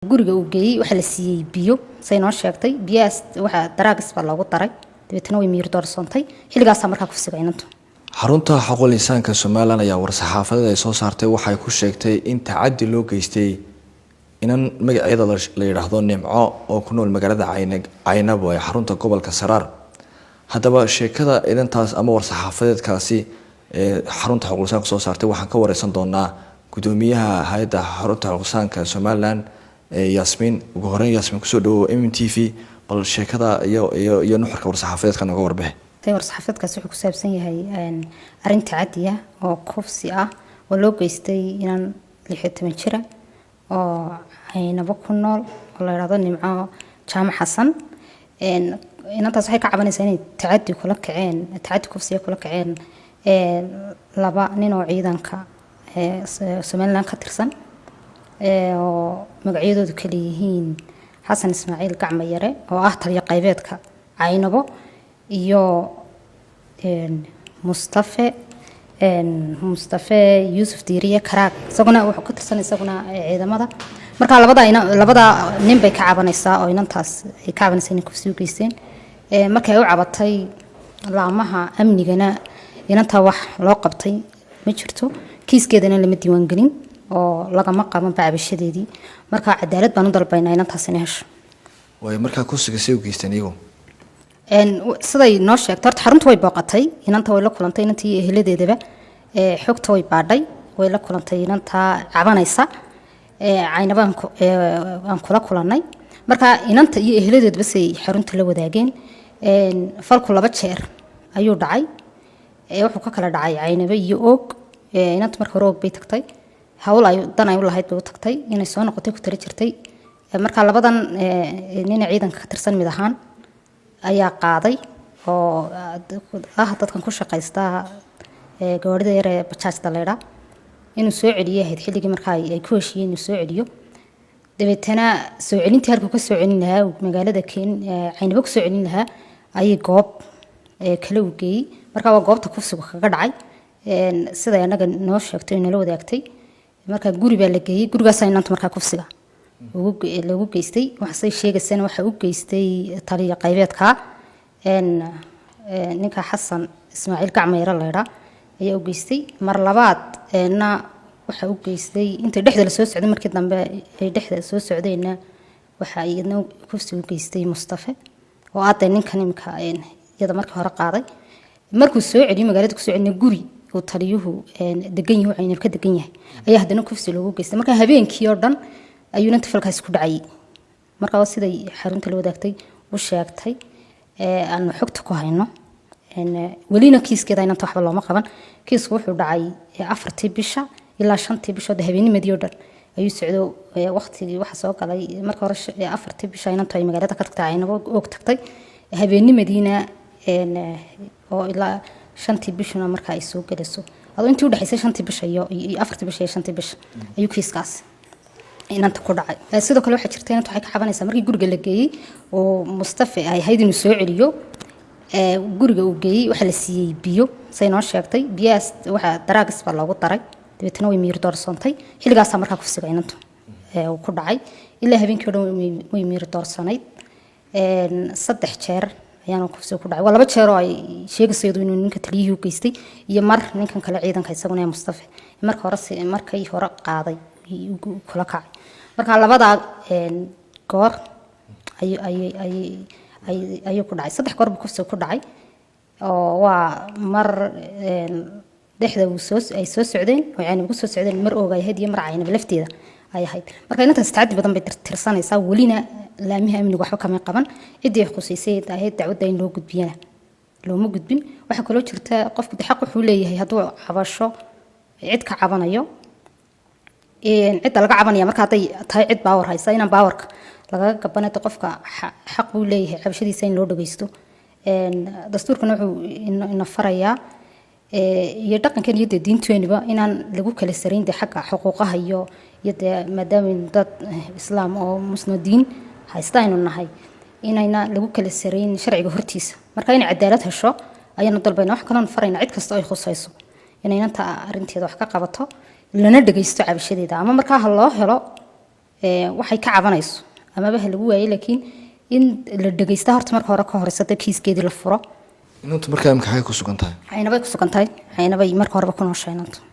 Guriga uu geeyey waxaa la siiyey biyo, say noo sheegtay. Biyahaas waxaa drugs baa loogu daray, dabeetana way miyir doorsoontay. Xilligaasaa markaa kufsiga inantu. Xarunta xuquuqul insaanka Somaliland ayaa war-saxaafadeed ay soo saartay waxay ku sheegtay in tacadi loo geystay inan magaceeda la yidhaahdo Nimco oo ku nool magaalada Caynabo ee xarunta gobolka Saraar. Haddaba sheekada inantaas ama war-saxaafadeedkaasi ee xarunta xuquuqul insaanka soo saartay waxaan ka wareysan doonaa gudoomiyaha hay-adda xarunta xuquuqul insaanka Somaliland, Yaasmiin. Ugu horeyn, Yaasmiin, kusoo dhawow MMTV. Bal sheekada iyo nuxurka war-saxaafadeedka nooga warbixe. War-saxaafadeedkaasi wuxuu ku saabsan yahay arrin tacadi ah oo kufsi ah oo loo geystay inan 16 jira oo Caynabo ku nool oo la yidhahdo Nimco Jaamac Xasan. Inantaas waxay ka cabanaysaa inay tacadi kula kaceen, tacadi kufsiya kula kaceen laba nin oo ciidanka Somaliland ka tirsan oo magacyadoodu kala yihiin Xasan Ismaaciil Gacma Yare oo ah taliyo qaybeedka Caynabo iyo Mustafe Yuusuf Diiriye Karaag, isaguna wuxuu ka tirsan isaguna ciidamada. Marka labada nin bay ka cabanaysaa oo inantaas ay ka cabanaysaa inay kufsi u geysteen. Markay u cabatay laamaha amnigana, inantaa wax loo qabtay ma jirto, kiiskeedana lama diiwaangelin oo lagama qaban cabashadeedii. Marka cadaalad baan u dalbaynaa inantaas inay hesho. Waay, markaa kufsiga say u geysteen iyagu? Siday noo sheegtay, horta xaruntu way booqatay inanta, way la kulantay inantii iyo eheladeedaba. Xogta way baadhay, way la kulantay inantaa cabanaysa. Caynaba aan kula kulannay. Marka inanta iyo eheladeedba say xarunta la wadaageen, falku laba jeer ayuu dhacay. Wuxuu ka kala dhacay Caynabo iyo Oog. Inanta marka hore Oog bay tagtay, hawl ay dan ay u lahayd bay u tagtay, inay soo noqotay ku tala jirtay. Marka labadan nina ciidanka ka tirsan mid ahaan ayaa qaaday oo ah dadkan ku shaqaysta gawaarida yar ee bajaajta leydha, inuu soo celiyo ahayd xilligii markaa ay ku heshiiyeen inuu soo celiyo. Dabeetana soo celintii halkuu ka soo celin lahaa, magaalada keen Caynabo ku soo celin lahaa, ayay goob kale u geeyey. Marka waa goobta kufsigu kaga dhacay, siday anaga noo sheegtay oo nala wadaagtay. Marka guri baa la geeyey, gurigaasaa inanta markaa kufsiga loogu geystay. Waxasay sheegaysana waxa u geystay taliya qaybeedka, ninka Xasan Ismaaciil Gacmayre leydha ayaa u geystay. Mar labaad na waxa u geystay intay dhexda lasoo socday, markii dambe ay dhexda soo socdeenna, waxa iyadna kufsi u geystay Mustafe oo aadee ninkan imika iyada markii hore qaaday. Markuu soo celiyo magaalada kusoo celina, guri uu taliyuhu degan yahay, Caynab ka degan yahay, ayaa haddana kufsi loogu geystay. Marka habeenkii oo dhan ayuu inanta falkaasi ku dhacayay. Marka waa siday xarunta la wadaagtay, u sheegtay, aanu xogta ku hayno. Welina kiiskeeda inanta waxba looma qaban. Kiisku wuxuu dhacay 4-tii bisha ilaa 5-tii bishood, habeenimadii oo dhan ayuu socdo. Waqtigii waxa soo galay marka hore 4-tii bisha inantu ay magaalada ka tagtay, Caynabo Oog tagtay, habeennimadiina oo ilaa 5-tii bishuna marka ay soo gelayso. Adoo intii udhexaysay 5-tii bisha iyo 4-tii bisha iyo 5-tii bisha ayuu kiiskaas inanta ku dhacay. Sidoo kale waxaa jirta, inanta waxay ka cabanaysaa markii guriga la geeyey oo Mustafe ay ahayd inuu soo celiyo, guriga uu geeyey waxaa la siiyey biyo, say noo sheegtay. Biyahaas waxaa drugs baa loogu daray, dabeetana way miyir doorsoontay. Xilligaasaa markaa kufsiga inantu uu ku dhacay. Ilaa habeenkii o dhan way miyir doorsanayd. 3 jeer ayaana kufsiga ku dhacay. Waa 2 jeer oo ay sheegayso iyadu inuu ninka taliyihii u geystay iyo mar ninkan kale ciidanka isaguna ee Mustafe marka hore markay hore qaaday kula kacay. Marka labadaa goor ayuu ku dhacay. 3 goor buu kufsiga ku dhacay, oo waa mar dhexda uu soo ay soo socdeen oo Caynab ku soo socdeen, mar Oog ay ahayd iyo mar Caynab lafteeda ay ahayd. Marka inantaas tacaddi badan bay tirsanaysaa, welina laamiha amnigu waxba kamay qaban. Ciddii ay khuseysay ahayd dacwadda in loo gudbiyana looma gudbin. Waxaa kaloo jirta, qofku de xaq wuxuu leeyahay hadduu cabasho cid ka cabanayo, cidda laga cabanaya marka hadday tahay cid power haysa, inaan powerka lagaga gabanay. Qofka xaq buu leeyahay cabashadiisa in loo dhageysto. Dastuurkana wuxuu ina farayaa iyo dhaqankan iyo dee diinteenuba inaan lagu kala sarayn dee xagga xuquuqaha iyo dee maadaama dad islaam oo muslim diin haysta aynu nahay, inayna lagu kala sarayn sharciga hortiisa. Marka inay cadaalad hesho ayaanu dalbayna. Wax kaloon farayna cid kasta ay khusayso inay inanta arrinteeda wax ka qabato, lana dhageysto cabashadeeda, ama markaa ha loo helo. Waxay ka cabanayso amaba ha lagu waayey, laakiin in la dhegeysta horta marka hore ka horeysa dee kiiskeedii la furo. Inantu markaa imika xagay ku sugan tahay? Caynabay ku sugan tahay, Caynabay marka horeba ku nooshay inantu.